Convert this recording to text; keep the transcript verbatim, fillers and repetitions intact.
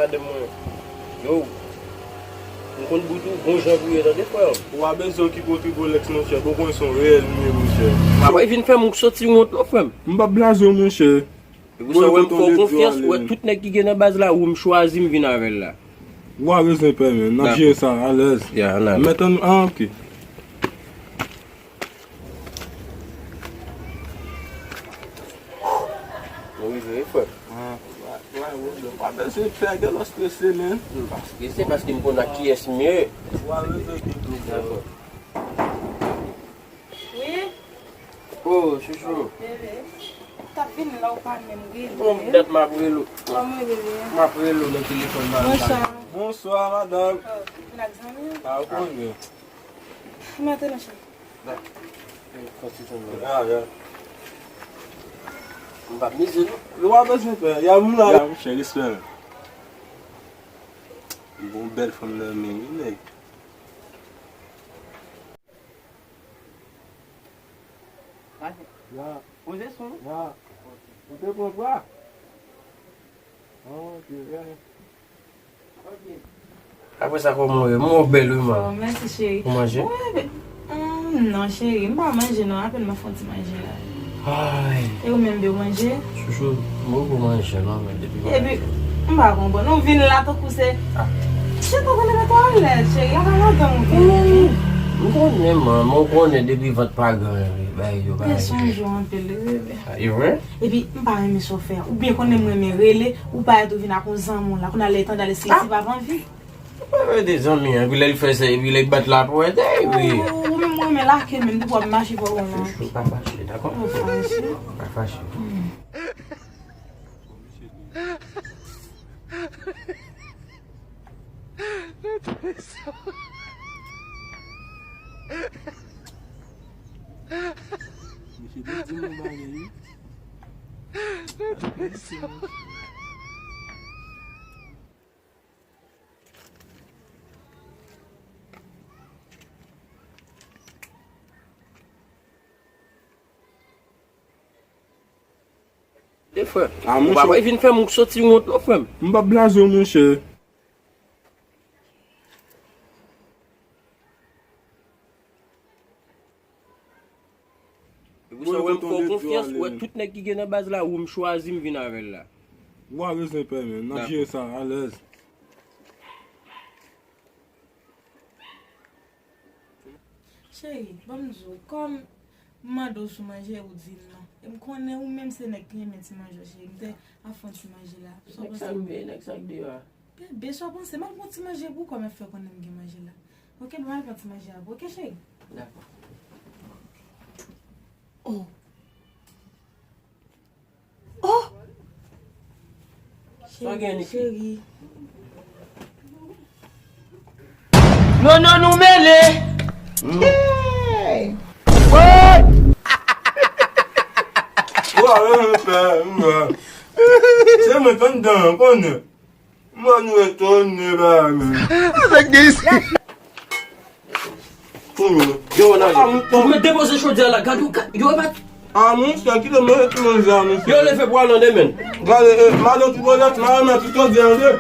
Gade mwen. Yo. M konn bout ou bon jan pou ye tande, frè m. Ou pa bezwen okipe w Tribolex, monchè. Bon, konnen se yon reyèl m ye, monchè. Papa, vin fè m soti wont non, frè m. M p ap blaze w, monchè. E pou sa, w wè m fè w konfyans, w wè tout nèg ki gen nan baz la, ou m chwazi, m vin avè l la. Ou a rezon, pè, men. N ap jere sa, alèz. Ya, ann ale. Mèt ann, ah, ok. Mwen rive, wi, frè. Ah, pa, pa, pa, pa bezwen pè, gen lè w strese, men. M pa strese paske m konn ak kiyès m ye. Ou a rezon, frè. Dakò. Wi. Oh, chouchou. Bebe. T ap vin la, ou pa menm rele. Bon, dat m ap rele w. Kòman w ye, bebe? M ap rele w nan telefòn, madanm. Bonswa. Bonswa, madanm. Oh, vin ak zanmi w? Ah, ou konnen. M antre non, cheri. Dakò. Fò ti tann mwen. Ya, ya. M p ap mize non. Yo pa bezwen pè. Ya, m la. Ya, monchè, respè. M gon bèl fanm nan men, wi, nèg. Ya. Poze sou. Ya. Ou te pran pwa? Ah, ok, ya. Apre sa, kòman w ye? Mwen bèl, wi, man. Oh, mèsi, cheri. Ou manje? Wi, be-, hmm, non, cheri, m pa manje, non. Apèn mwen fè yon ti manje la. Ay. E ou menm, be, ou manje? Chouchou, m poko manje, non, men depi... Epi, m pa konprann. Ou vin la tankou se... Ah. Cheri, ou konnen mwen twò alèz, cheri. La pa lontan ou vini. M konnen, man, men ou konnen depi vant pa gran, wi, bagay yo pa... Mwen sonje w anpil, wi, bebe. Ah, e vre? Epi, m pa renmen sa w fè a. Ou byen konnen m renmen rele, ou parèt ou vin ak yon zanmi w la. Kounye a lè l tande ale sezi, pa anvi. Ou pa rete zanmi an, epi lè l fè sa, epi lè l bat la pou wè, wi. Ou, ou, ou menm, ou renmen lake menm, depi w ap mache fò w wè. Chouchou, pa fache, dakò? Ou fache. Pa fache. Hmm. Misye te di m yon bagay, wi. E frè, ah, ou pa monchè, vin fè m soti wont non, frè m. M p ap blaze w, monchè. E pou sa, ou wè m fè w konfyans, ou wè tout nèg ki gen nan baz la, ou m chwazi, m vin avè l la. Ou a rezon, pè, men. N ap jere sa, alèz. Cheri, ban m di w, kòm m mande w sou manje, ou di m non. E m konnen ou menm se nèg ki renmen ti manje, cheri. M te ap fè yon ti manje la. Sa w panse? Nèg sa k deyò a. Bebe, sa w panse? M ap pran ti manje pou ou kòm m fè konnen m gen manje la. Ok, bon, m al pran ti manje a pou ou, ok, cheri? Dakò. Oh. Oh! Sa w gen, Niki? Cheri. Non, non, nou mele! Hey! Wa, e, e, e, e. Se mwen k anndan an, konnen. Mwen nou etone la, men. Sa k gen isit? Yo, nan, ou mèt depoze chodyè la, gad ou ka, yo, e pa... Ah, monchè, kite mwen ret manje a, monchè. Yo, leve pou al nan demen. Gade, eh, madan Tribolèks, madan mèt chodyè an de.